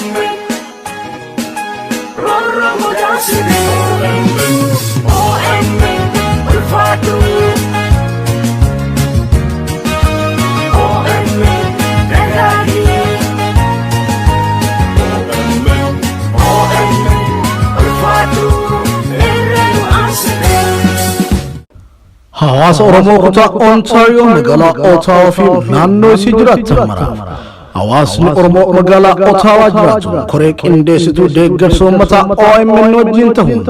OMN Roorroo mudaansine. OMN OMN ulfaatu. OMN dagaagi. OMN OMN ulfaatu irra nu aansine. Hawaasa Oromoo kutaa Ontaariyoo magaalaa Otaawaa fi naannoo isii jiraatan maraaf, hawaasni Oromoo magaalaa Otaawaa jiraatu koree qindeessituu deeggarsa uummataa OMN wajjin ta'uun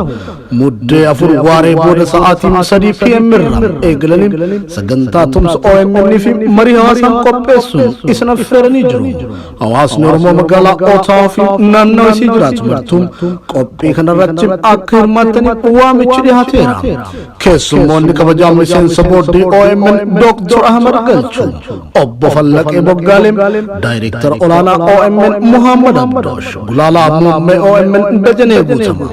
Muddee 4 waaree booda sa'aatii 3 PM irraa eegalanii sagantaa tumsa OMN fi marii hawaasaan qopheessuun isin affeeranii jiru. Hawaasni Oromoo magaalaa Otaawaa fi naannoo isii jiraatu martuun qophii kanarratti akka hirmaattaniif waamichi dhiyaateera. Keessummoonni kabajaa miseensa boordii OMN Dr. Ahmad Galchuu, Obbo Fallaqee Boggaalee, Daayireektara olaanaa OMN Muhammad Abdoosh, Gulaalaa muummee OMN Dajanee Guutamaa,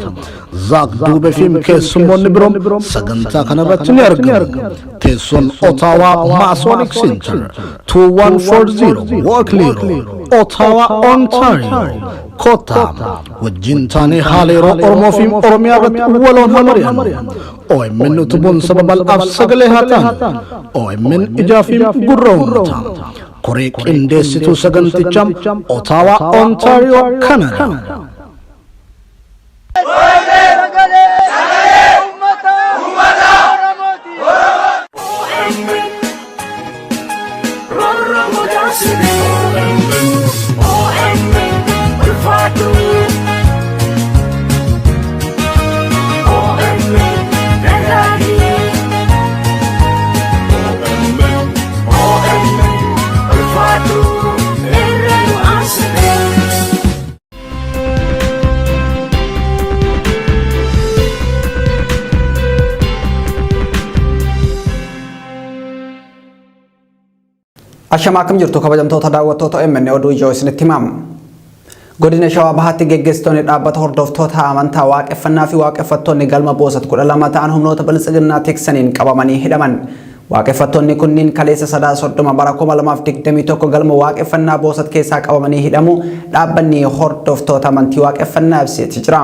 Zaak Duubee fi keessummoonni biroo sagantaa kanarratti ni argamu. Teessoon Ottawa Masonic Center, 2140 Walkley Road, Ottawa, Ontario. Kottaa wajjin taanee haala yeroo Oromoo fi Oromiyaa irratti waloon haa mari'annu. OMN utubuun saba bal'aaf sagalee haa taanu. OMN ijaa fi gurra uummataa. Koree qindeessituu sagantichaa, Ottawa, Ontario, Canada. OMN Roorroo mudaansine. OMN OMN ulfaatu. OMN dagaagi. OMN OMN ulfaatu irra nu aansine. Ashamaa, akkam jirtu kabajamtoota daawwattoota OMN? Oduu ijoo isinitti himamu. Godina Shawaa Bahaatti geggeessitoonni dhaabbata hordoftoota amantaa waaqeffannaa fi waaqeffattoonni galma Boosat 12 ta'an humnoota biltsiginnaa tiksaniin qabamanii hidhaman. Waaqeffattoonni kunniin kaleessa Sadaasa 30 bara 2021 galma waaqeffannaa Boosat keessaa qabamanii hidhamu dhaabbanni hordoftoota amantii waaqeffannaa ibseeti jira.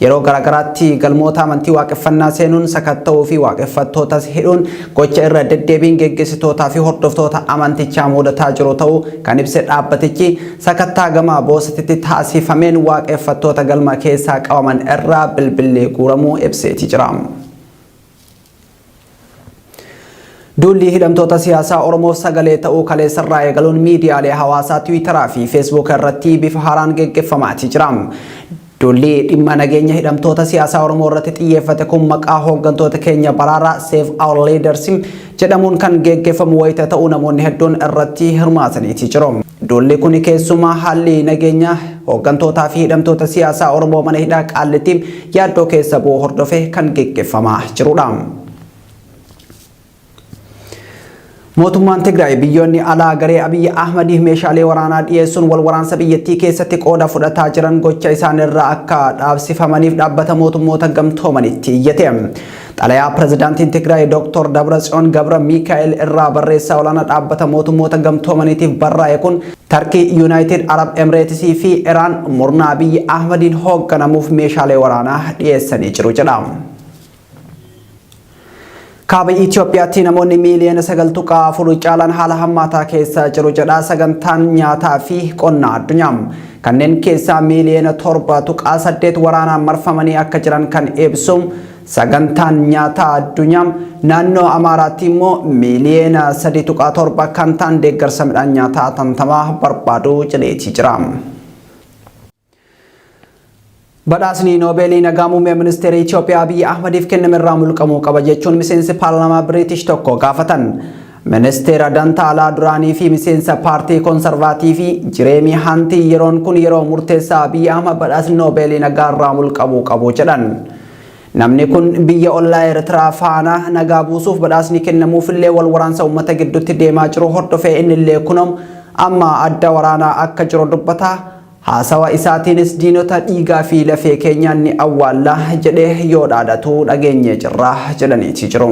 Yeroo garaagaraatti galmoota amantii waaqeffannaa seenuun sakatta'uu fi waaqeffattootas hidhuun gocha irra deddeebiin geggeessitootaa fi hordoftoota amantichaa mudataa jiru ta'uu kan ibse dhaabbatichi, sakattaa gama Boosatitti taasifameen waaqeffattoota galma keessaa qabaman irraa bilbilli guuramuu ibseeti jira. Duulli hidhamtoota siyaasaa Oromoof sagalee ta'uu kaleessarraa eegaluun miidiyaalee hawaasaa Tiwiitaraa fi Feesbuuk irratti bifa haaraan geggeeffamaati jira. Duulli dhimma nageenya hidhamtoota siyaasaa Oromoo irratti xiyyeeffate kun maqaa hooggantoota keenya baraaraa, Save Our Leaders, jedhamuun kan geggeeffamu wayita ta'u, namoonni hedduun irratti hirmaataniiti jiru. Duulli kun keessumaa haalli nageenya hooggantootaa fi hidhamtoota siyaasaa Oromoo mana hidhaa Qaallitti yaaddoo keessa bu'uu hordofee kan geggeeffamaa jirudha. Mootummaan Tigraay biyyoonni alaa garee Abiyyi Ahmadiif meeshaalee waraanaa dhiyeessuun wal waraansa biyyattii keessatti qooda fudhataa jiran gocha isaanirraa akka dhaabsifamaniif dhaabbata mootummoota gamtoomanitti iyyate. Xalayaa pirezidaantiin Tigraay Dr. Dabratsiyoon Gabra Miikaa'el irraa barreessaa olaanaa dhaabbata mootummoota gamtoomaniitiif barraa'e kun Tarkii, Yuunaayitid Arab Emireetisii fi Iraan murna Abiyyi Ahmadiin hoogganamuuf meeshaalee waraanaa dhiyeessanii jiru jedha. Kaaba Itoophiyaatti namoonni miiliyoona 9.4 caalaan haala hammaataa keessa jiru jedha sagantaan nyaataa fi qonnaa addunyaa. Kanneen keessaa miiliyoona 7.8 waraanaan marfamanii akka jiran kan ibsu sagantaan nyaataa addunyaa, naannoo Amaaraatti immoo miiliyoona 3.7 kan ta'an deeggarsa midhaan nyaataa hatantamaa barbaadu jedheetii jira. Badhaasni Noobeelii nagaa muummee ministeera Itoophiyaa Abiyyi Ahmadiif kenname irraa mulqamuu qaba jechuun miseensi paarlaamaa Biriitish tokko gaafatan. Ministeera dantaa alaa duraanii fi miseensa paartii konsarvaatiivii Jireemii Hantii yeroon kun yeroo murteessaa Abiyyi Ahmad badhaasni Noobeelii nagaa irraa mulqamuu qabu jedhan. Namni kun biyya ollaa Eertiraa faana nagaa buusuuf badhaasni kennamuufillee wal waraansa uummata gidduutti deemaa jiru hordofee innillee kunom amma adda waraanaa akka jiru dubbata. Haasawa isaatiinis diinota dhiigaa fi lafee keenyaan ni awwaalla jedhee yoo dhaadatu dhageenyee jirra jedhaniiti jiru.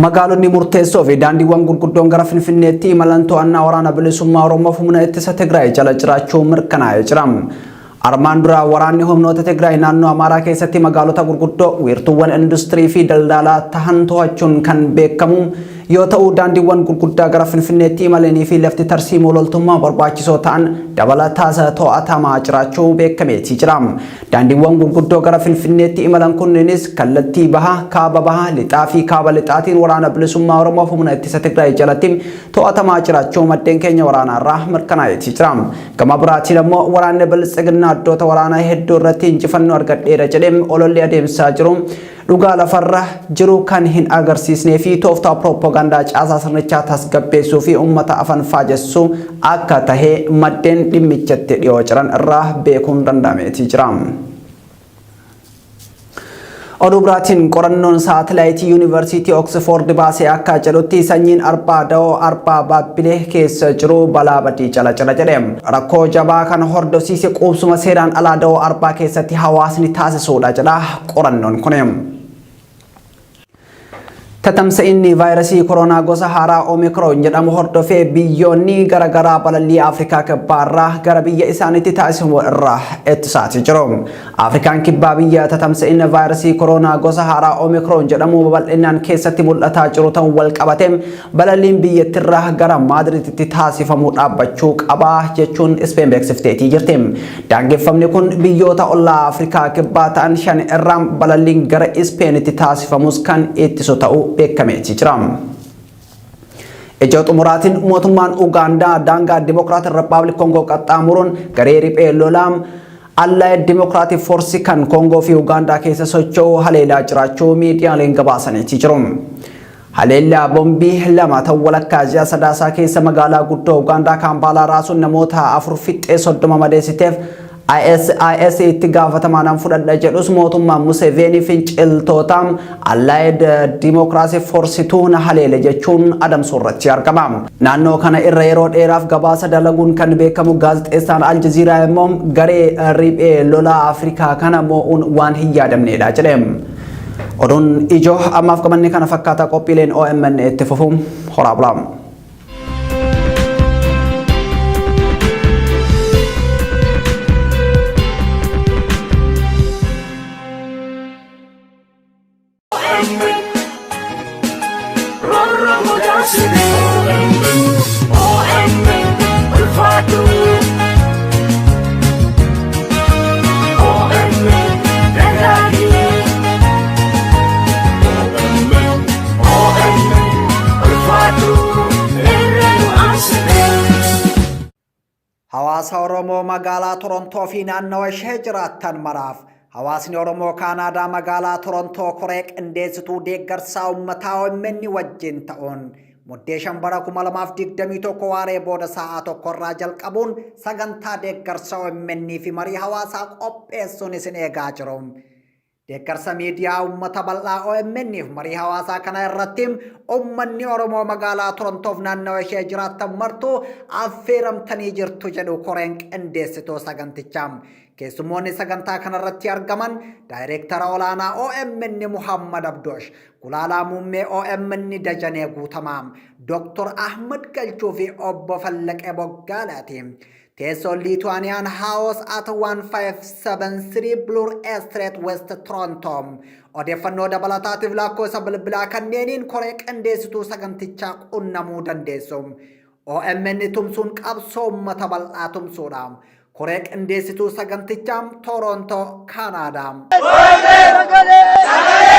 Magaalonni murteessoo fi daandiiwwan gurguddoon gara Finfinneetti imalan to'annaa Waraana Bilisummaa Oromoof Humna Ittisa Tigraay jala jiraachuu mirkanaa'ee jira. Armaan dura waraanni humnoota Tigraay naannoo Amaaraa keessatti magaalota gurguddoo, wiirtuuwwan industirii fi daldalaa tahan to'achuun kan beekamu yoo ta'u, daandiiwwan gurguddaa gara Finfinneetti imalanii fi lafti tarsiimoo loltummaa barbaachisoo ta'an dabalataas to'atamaa jiraachuu beekameetii jira. Daandiiwwan gurguddoo gara Finfinneetti imalan kunneenis kallattii baha, kaaba baha, lixaa fi kaaba lixaatiin Waraana Bilisummaa Oromoof Humna Ittisa Tigraay jalatti to'atamaa jiraachuu maddeen keenya waraanaa irraa mirkanaa'eetii jira. Gama biraatiin ammoo waraanni Biltsiginnaa iddoota waraanaa hedduu irratti injifannoo argadheera jedhee ololli adeemsisaa jiru dhugaa lafarra jiru kan hin agarsiisnee fi tooftaa pirooppogaandaa caasaa sirnichaa tasgabbeessuu fi uummata afan faajessuu akka tahe maddeen dhimmichatti dhiyoo jiran irraa beekuun danda'ameetii jira. Oduu biraatiin qorannoon saatalaayitii Yuunivarsiitii Oksifoord baase akka jedhutti sanyiin arbaa da'oo arbaa Baabbilee keessa jiru balaa badii jala jira jedhe. Rakkoo jabaa kan hordofsiise quubsuma seeraan alaa da'oo arbaa keessatti hawaasni taasisuudha jedha qorannoon kun. Tatamsa'inni vaayirasii koronaa gosa haaraa Omikroon jedhamu hordofee biyyoonni garaagaraa balallii Afrikaa Kibbaa irraa gara biyya isaaniitti taasifamu irraa ittisaati jiru. Afrikaan Kibbaa biyya tatamsa'inna vaayirasii koronaa gosa haaraa Omikroon jedhamu babal'inaan keessatti mul'ataa jiru ta'uun wal qabate balalliin biyyattirraa gara Maadriditti taasifamu dhaabbachuu qaba jechuun Ispeen beeksifteetii jirti. Daangeffamni kun biyyoota ollaa Afrikaa Kibbaa ta'an shan irraa balalliin gara Ispeenitti taasifamus kan ittisu ta'uu beekameetii jira. Ijoo xumuraatiin mootummaan Ugaandaa daangaa Dimokiraatik Rippaabilik Koongoo qaxxaamuruun garee riphee lolaa Allied Democratic Force kan Koongoo fi Ugaandaa keessa socho'u haleelaa jiraachuu miidiyaaleen gabaasaniitii jiru. Haleellaa bombii lama ta'u walakkaa ji'a Sadaasaa keessa magaalaa guddoo Ugaandaa Kaampaalaa raasuun namoota 4 fixxee 30 madeessiteef ISIS itti gaafatamaa nan fudhadha jedhus mootummaan Museveenii finciltoota Allied Democracy Force tu na haleele jechuun adamsuu irratti argama. Naannoo kana irra yeroo dheeraaf gabaasa dalaguun kan beekamu gaazexeessaan Al Jazeera immoo garee riphee lolaa Afrikaa kana moo'uun waan hin yaadamneedha jedhe. Oduun ijoo ammaaf qabanne kana fakkaata qophiileen OMN itti fufu horaa bulaa. Roorroo mudaasire OMN ulfaatu OMN dagaagi OMN OMN ulfaatu irra nu aansite. Hawaasa Oromoo magaalaa Torontoo fi naannawa ishee jiraattan maraaf Hawaasni Oromoo Kaanaadaa magaalaa Torontoo koree qindeessituu deeggarsaa uummataa OMN wajjin ta'uun Muddee 5 bara 2021 waaree booda sa'aa 1 irraa jalqabuun sagantaa deeggarsa OMN fi marii hawaasaa qopheessuun isin eegaa jiru. Deeggarsa miidiyaa uummata bal'aa OMN'f marii hawaasaa kana irratti uummanni Oromoo magaalaa Torontoof naannawa ishee jiraattan martuu affeeramtanii jirtu jedhu koreen qindeessituu sagantichaa. Keessummoonni sagantaa kanarratti argaman Daayireektara Olaanaa OMN Muhammad Abdoosh, Gulaalaa Muummee OMN Dajanee Guutamaa, Dooktor Ahmad Galchuu fi Obbo Fallaqee Boggaalaati. Teessoon Liituwaaniyaan House at 1573 Bloor Street West Toronto. Odeeffannoo dabalataatiif lakkoofsa bilbilaa kanneeniin koree qindeessituu sagantichaa qunnamuu dandeessu. OMN tumsuun qabsoo uummata bal'aa tumsuudha. Koree qindeessituu sagantichaa Toronto, Kaanaadaa. Sagalee!